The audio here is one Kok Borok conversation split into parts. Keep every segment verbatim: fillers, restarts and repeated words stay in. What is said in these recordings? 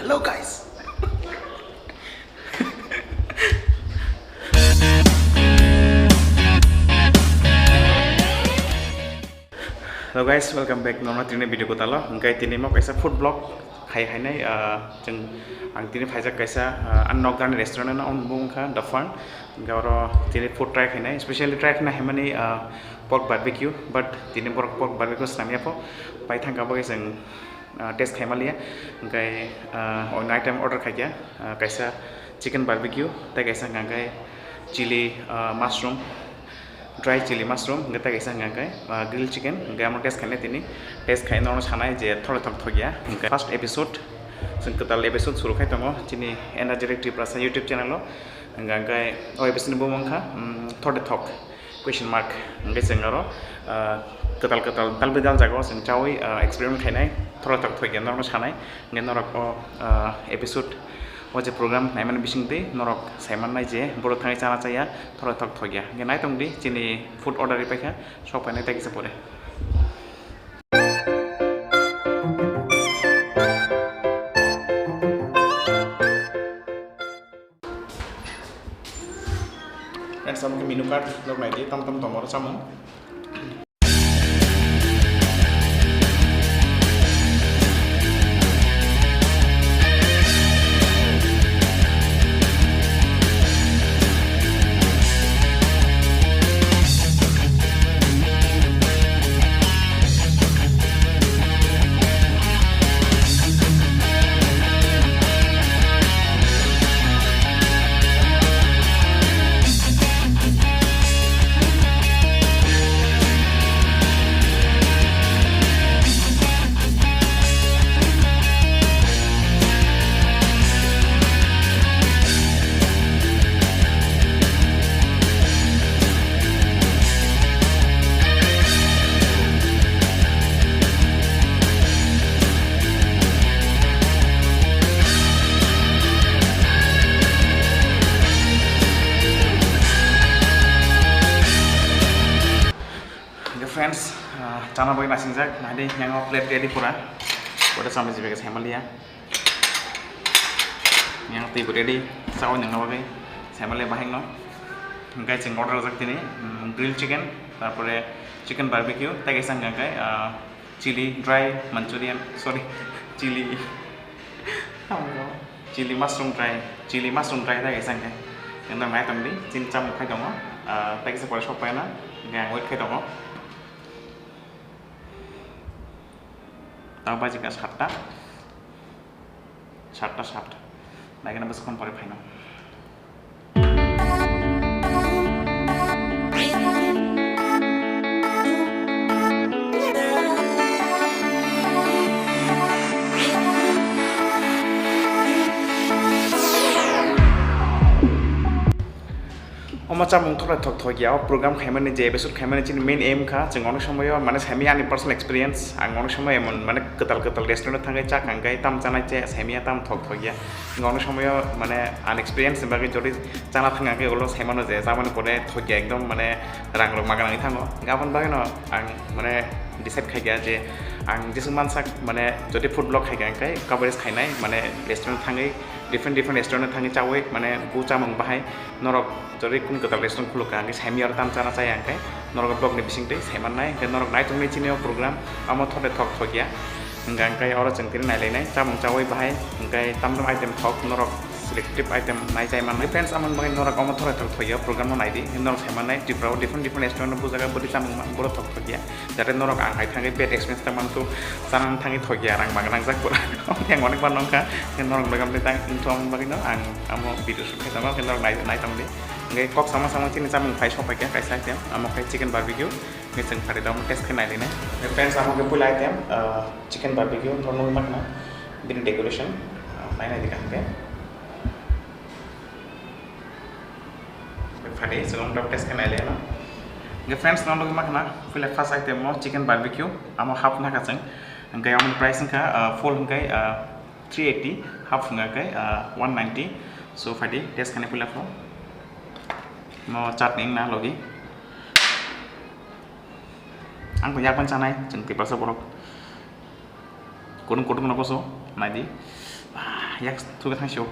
Hello guys. Hello guys, welcome back. Nono tini video ko talo. Hingke tini mo kaisa food vlog khai hainai, ah, chwng ang tini phaijak kaisa, ah, an nokdani restaurant no, omo wngkha The Fern. Hingke oro tini food try khainai, specially try khainai himani, ah, pork barbecue, but tini borok pork barbecue swnam yapho. Pai thangka bagwi chwng ah, test khaima liya. Hingke, ah, oino item order khaikha, ah, kaisa chicken barbecue, tei kaisa hingka khe chili, ah, mushroom, dry chili mushroom, hingke tei kaisa hingka khe, ah, grilled chicken, hingke amo test khainai tini. Test khai norokno sanai je thole thok thok ya. Hingke first episode, chwng kwtal episode suru khai tongo chini Energetic Tiprasa YouTube channel o. Hingke o episode ni bumung wngkha, mm, thode thok. Question mark. Hingke chwng aro, ah, kwtal kwtal dal bidal jagao chwng chaui, ah, experiment khainai, thora thok thok ya norokno sanai, hingke norok o, ah, episode o je program naimani bisingtwi norok saimannai je borok thangwi chana chaya, thora thok thok ya. Hingke naitongdi chini food order ripaikha, sok phainai tei kisa pore. Friends, amo khe menu card rok nai di, tam tam tongo oro chamung. Hingke friends, ah, chana bagwi nasingjak, nai di, yango plate ready pura. Boda chamung jibaikhe saimaliya. Yang twi bo ready, chaui nangna bagwi saimaliya bahai no. Hingke chwng order rwjak tini, mm, grilled chicken, tarpore chicken barbecue, tei kaisa hingka khe, ah, chili dry Manchurian, sorry, chili, chili mushroom dry, chili mushroom dry tei kaisa hingke. Yang dang nai tongdi, chini chamung khai tongo, ah, tei kaisa pore sok paina, hingke ang wait khai tongo. Tamo bajikha satta. Satta sat. Naikhe bwswk pore phaino. Omo chamung thok thok thok ya, o program khaimani je episode khaimani chini main aim kha, chwng onek somoyo mane saimanya ani personal experience, ang onek somoyo emon mane kwtal kwtal restaurant o thangwi chak hangkhe tam chanai che saimanya tam thok thok ya, ang onek somoyo mane unexperience ni bagwi jodi chana thang hangkhe ulo saimano je chamani pore thok ya ekdom mane rang rok maga nangwi thango, aboni bagwino ang mane decide khaikha je ang jeswk mansak mane jodi food vlog khaikha hangkhe coverage khainai mane restaurant thangwi different different restaurant thangwi chawi mane bu chamung bahai norok jodi kun kwtal restaurant khulukha hingke saimanya oro tam chana chaya hingke norok vlog ni bisingtwi saimannai hingke norok naitongni chini o program amo thode thok thok ya hingka hingke oro chwng tini nailainai chamung chawi bahai hingke tam tam item thok norok selective item nai chai mannai friends amoni bagwi norok omo thode thok thok ya program no naidi norok saimannai Tripura o different different restaurant o bujaga bwrwi chamung ma boro thok thok ya. Jate norok ang hai thangwi bad experience ta mantu, chana thangwi thokya rang maga nangjak pura. Omo khe ang onek bar nongkha, khe norok bagam tang wngthok bagwi no ang amo video shoot khai tongma khe norok nai nai tongdi. Hingke kok sama sama chini chamung phai sok phaikha kaisa item, amo khe chicken barbecue, hingke chwng phari da omo test khe nai rinai. Friends, amo khe puila item, ah, chicken barbecue, norok nugwi mankha bini decoration, ah, nai nai di kaham khe. Phadi, chwng tok test khe nailai no. Hingke friends, no logi ma khna, phile first item mo chicken barbecue, amo half na kachang. Hingke amo price hingka, ah, full hingke, ah, three eighty, half hingka khe, ah, one ninety. So phadi test khani phile pho. Mo chutney na logi. Ang ko yak ban chanai, chwng Tiprasa borok. Kudung kudung no koso, nai di. Yak thuga thang sio.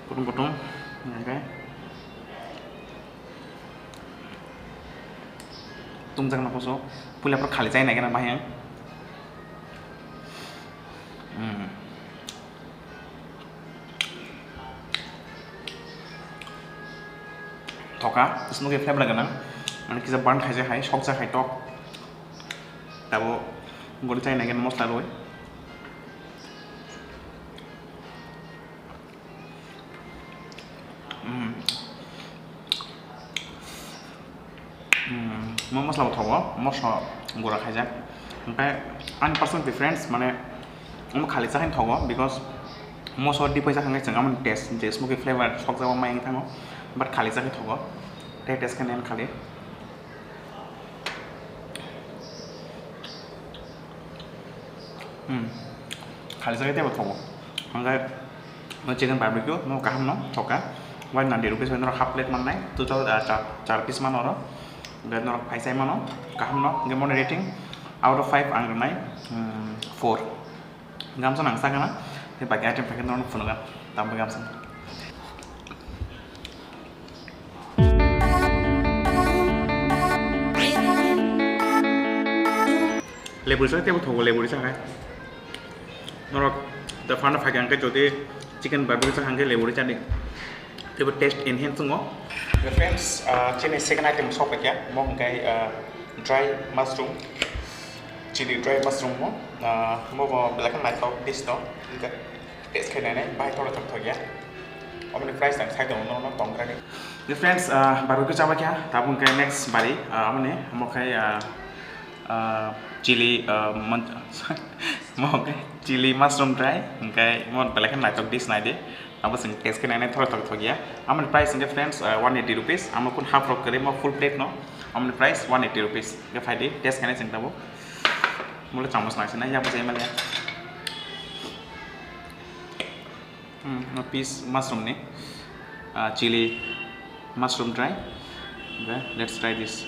Kutung kutung. Oke. Tungjak na koso. Pula pro khali jai na gana bahai ang. Hmm. Thoka, smoky flavor gwnang. Ani kisa burn khaijak hai, sokjak hai tok. Tabo gori chai nai gana mosla rwi. Mm. Mm, mo mosla bo thogo, mosla gura khaijak. Onkhe ani personal preference, mane, omo khali chakhe thogo, because mosla dipoi chakha khe chwng amoni taste, je smoky flavor sokjak, o mai wng thango, but khali chakhe thogo, tei taste khe nen khali. Hmm. Khali jagwi teibo thogo. Hwnkhai o chicken barbecue no kaham no thoka. One ninety rupees bai norok half plate mannai. Two thousand, ah, char, char piece mano oro. Hwnkhai norok phai chai mano. Kaham no. Hwnkhai moni rating out of five ang rwnai, hmm, four. Gamsa nang sakana. Tei baki item paikhe norok phunukha. Tamo gamsa. Leburi chakhe teibo thogo, leburi chakhe. Norok da phano phaikha hwnkhe jodi chicken barbecue chakha hwnkhe leburi chadi. Teibo taste enhance wngo. Friends, ah, chini second item sok paikha, mo hwnkhe, ah, dry mushroom, chili dry mushroom mo, ah, mo bo belai khe naithok dish no, hwnkhe taste khe nainai, bahai thoro thok thok ya. Omoni price ang sai tongo, no, no, tong khe. Friends, ah, barbecue chabaikha, tabuk hwnkhe next bari, ah, amoni, omo khai, ah, ah, chili, ah, mon-, mo hwnkhe chili mushroom dry, hwnkhe mo belai khe naithok dish naidi. Abo chwng taste khe nainai thoro thok thok ya. Amoni price hwnkhe friends, ah, one eighty rupees. Amo kun half rok kwrwi mo full plate no. Amoni price one eighty rupees. Hwnkhe phaidi taste khainai chwng tabuk. Mole chamus nang sinai ya bwsai manya. Hmm, no piece mushroom ni. Ah, chili mushroom dry. Okay, let's try this.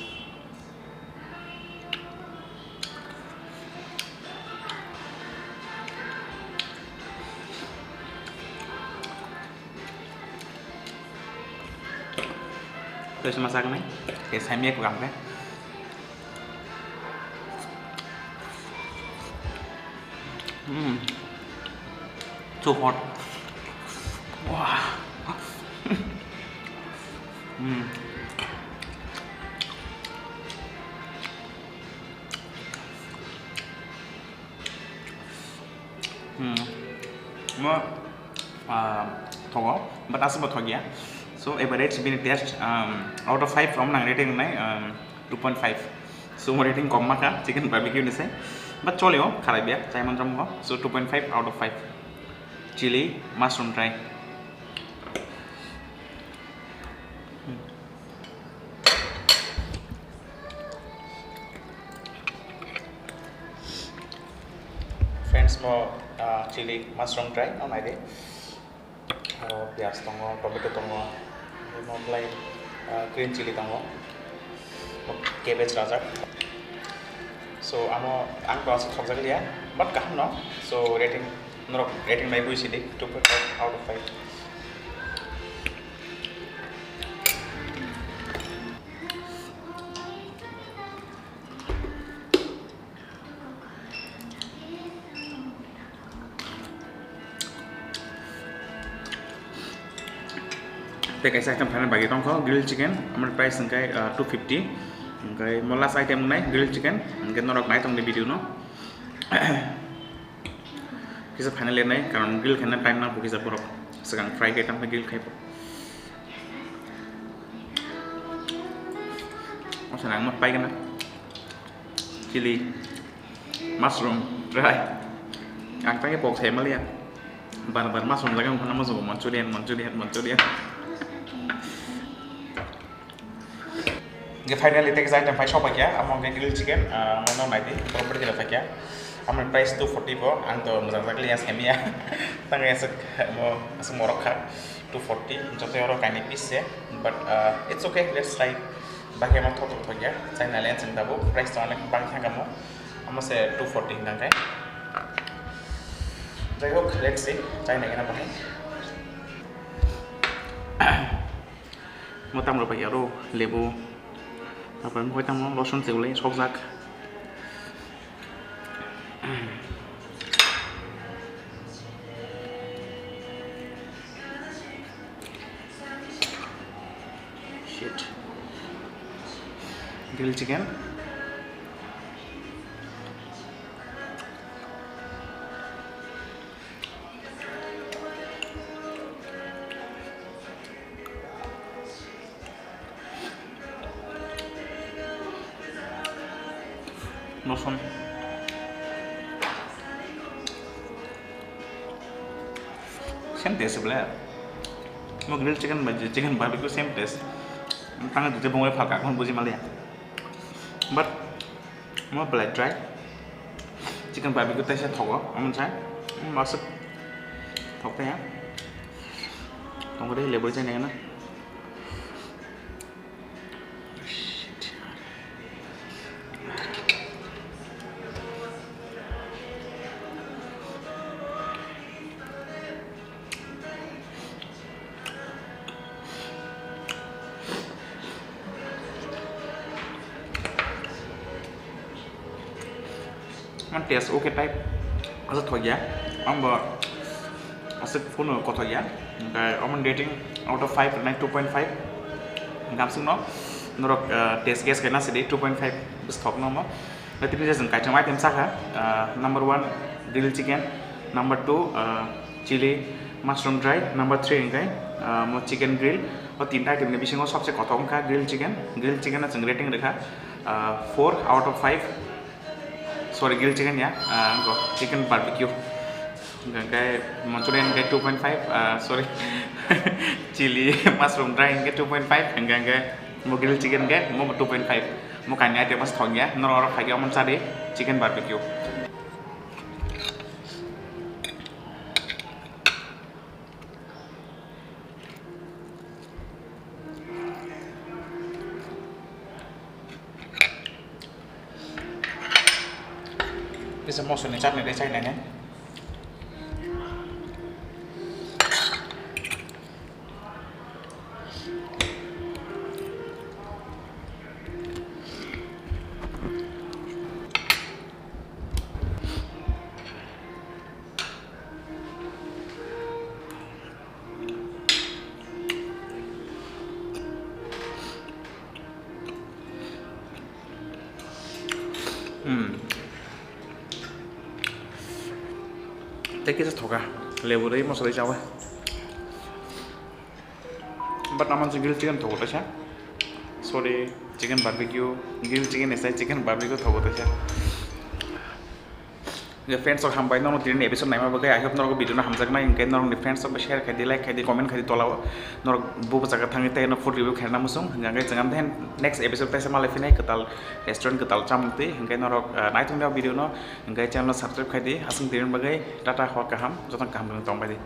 Tei se masa kwnai, tei saimya kwkang khe. Mm. Too hot. Wah. Mm. Hmm. Mo, ah, thogo, but aswk bo thok ya. So, average bini taste, um, out of five, omo nang rating wngnai, um, two point five. So, mo rating kom ma kha, chicken barbecue ni se. But chole o, kharai ya, chai man jam go. So, two point five out of five. Chili mushroom dry. Friends, mo, ah, chili mushroom dry no nai di. Aro piyaj tongo, tomato tongo, mo belai, ah, green chili tongo, mo cabbage rajak. So, amo ang to aswk thokjak liya, but kaham no. So, rating, norok rating bai bui sidi, two point five out of five. Tei kaisa item phaina bagwi tongkho, grilled chicken, amoni price hwnkhe, ah, two fifty. Hwnkhe mo last item wngnai grilled chicken, hwnkhe norok nai tongdi video no. Kisa phaina lernai, karon grill khaina time nangkho kisa borok, swkang fry khai tamo grill khai bo. O sana ang ma pai gana. Chili, mushroom, dry. Ang tangke pok sai maliya. Bar bar mushroom jaga wngkha na mushroom Manchurian, Manchurian, Manchurian. Hingke finally tei kisa item phai sok paikha, amo hingke grilled chicken, ah, amo no naidi, properly khe paikha. Amo price two forty bo, ang to mojang jak liya, semiya. Tangke aswk, mo, aswk morok kha, two forty, joto oro kaini piece se, but, ah, it's okay, let's try. Bagwi amo thok thok thok ya, China le chwng tabuk, price to onek bang thang kamo, amo se two forty hwnkha khe. Jai hok, let's see, chai nai gana bahai. Mo tam rok bai aro lebu, tarpore mo tamo losun chewlai sokjak. Shit. Grilled chicken. Noson. Same taste bole. Mo grilled chicken bai chicken barbecue same taste. Tang dite bongoi phalka kon buji maliya. But mo belai dry. Chicken barbecue taisa thogo, amon sai. Masuk. Thok ya. Tong deh lebu jai nengana. Ang taste okay type. Asa thokya. Ang bo asa kuno kothokya. Ang omen rating out of five nai two point five. Gamsung no norok, uh, taste guess kena sidi two point five bus thok no mo. Nai tini jeng kaitam item saka, uh, number one grilled chicken, number two, uh, chili mushroom dry, number three hingkai, uh, mo chicken grill. O tinta item ni bisingo sobse kothok wngkha grilled chicken. Grilled chicken no chwng rating rikha, uh, four out of five. Sorry, grilled chicken ya, uh, go chicken barbecue. Hingkai manchurian hingkai two point five, uh, sorry, chili mushroom dry hingkai two point five, hingkai mo grilled chicken hingkai mo two point five. Mo kainwi item mas thok ya, norok oro phaikhe omo chadi chicken barbecue. Kisa mosoni chutney de chai nai nai. Hmm. Tei kisa thoka, lebu rwi moso rwi chawi. But naman se grilled chicken thogo taisa. Sorry, chicken barbecue, grilled chicken esai chicken barbecue thogo taisa. Hingke friends rok hambai, norok tini episode naima bagwi. I hope norok video no hamjaknai, hingke norok ni friends rok bai share khaidi, like khaidi, comment khaidi tolao. Norok bo jaga thangwi tei no food review khaina muchung, hingke chwng next episode taisa malai phinai kwtal restaurant, kwtal chamung twi, hingke norok, ah, naithok video no, hingke channel no subscribe khaidi. Aswk tini bagwi tata, hor kaham, jotono kaham tongbai di.